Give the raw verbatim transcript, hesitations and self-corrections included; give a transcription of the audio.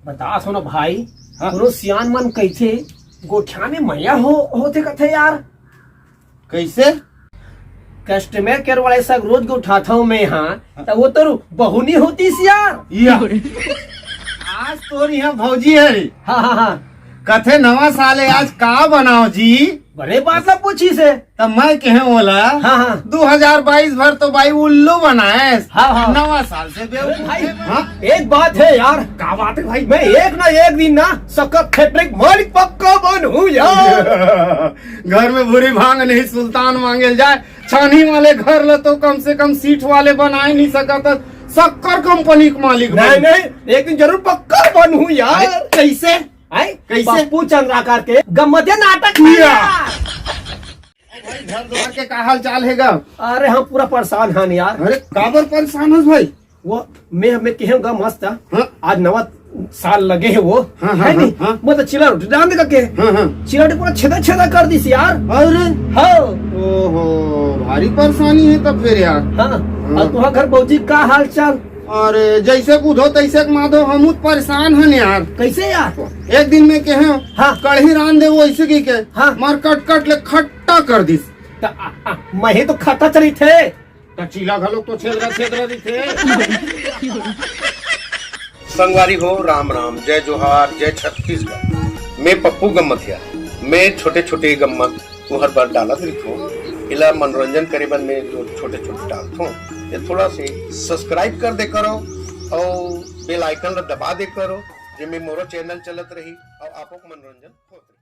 बता सुनो भाई, हाँ। कोनो सियान मन कहिथे गोठिया में मया हो होथे कथे यार। कइसे? कस्टमर केयर वाले सब रोज गोठाथव मैं, हाँ, त वो तो बहुनी होतीस यार। या। आज तोर यहाँ भौजी हे। हाँ हाँ हाँ। कथे नवा साल हे, आज का बनाओ जी? बड़े बात ला पूछिस हे। त मैं कहे ओला, हाँ, हाँ। दू हजार बाईस भर तो बाई उल्लू बनाएस। हाँ, हाँ। नवा साल से बेवकूफ भाई, हे। हाँ? एक बात हे यार। का बात हे भाई? मैं एक ना एक दिन ना सक्कर फैक्ट्री मालिक पक्का बनहूँ यार। घर में भूरी भांग नहीं, सुल्तान मांगेल जाए। छानी वाले घर ला तो कम से कम सीट वाले बनाए नहीं सकत, सक्कर कंपनी के मालिक नहीं, बन। नहीं, एक दिन जरूर पक्का बनहूँ यार। अरे, कइसे? आय? कइसे? पप्पू चंद्राकर के गम्मतिया नाटक में या। यार। भाई, घर द्वार के का हाल चाल हे गा? अरे, हम पूरा परेशान हन यार। अरे, काबर परेशान हस भाई? वो मैं, मैं कहे गा मस्त, हाँ। आज नवा साल लगे हे वो, हाँ, हाँ, हे नहीं? हाँ। मैं तो चीला रोटी डाल दे के। हाँ, हाँ। चीला रोटी पूरा छेदा छेदा कर दिस यार। अरे। हाँ। ओहो, भारी परेशानी हे तब फिर यार। हाँ। हाँ। अउ तुम्हार घर भौजी का हाल चाल? अरे, जइसे कूदो तइसे के माधो, हमहू त परेशान हन यार। कइसे यार? एक दिन मैं कहे, हाँ। कढ़ी रांध दे, वो अइसे कहिके, हाँ। मार कट कट ले खट्टा कर दिस। त, आ, आ, मैं ही तो खट्टा चली थे। त चीला घलो तो छेदरा छेदरा दिथे। संगवारी हो, राम राम, जय जोहार, जय छत्तीसगढ़। मैं पप्पू गम्मतिया, मैं छोटे छोटे गम्मत तुहर बर डालत रहिथों। एला मनोरंजन करे बर मैं जो छोटे छोटे डालथों, ये थोड़ा से सब्सक्राइब कर दे करो अउ बेल आइकन ला दबा दे करो, जेमे मोरो चैनल चलत रही अउ आपो के मनोरंजन होत रही।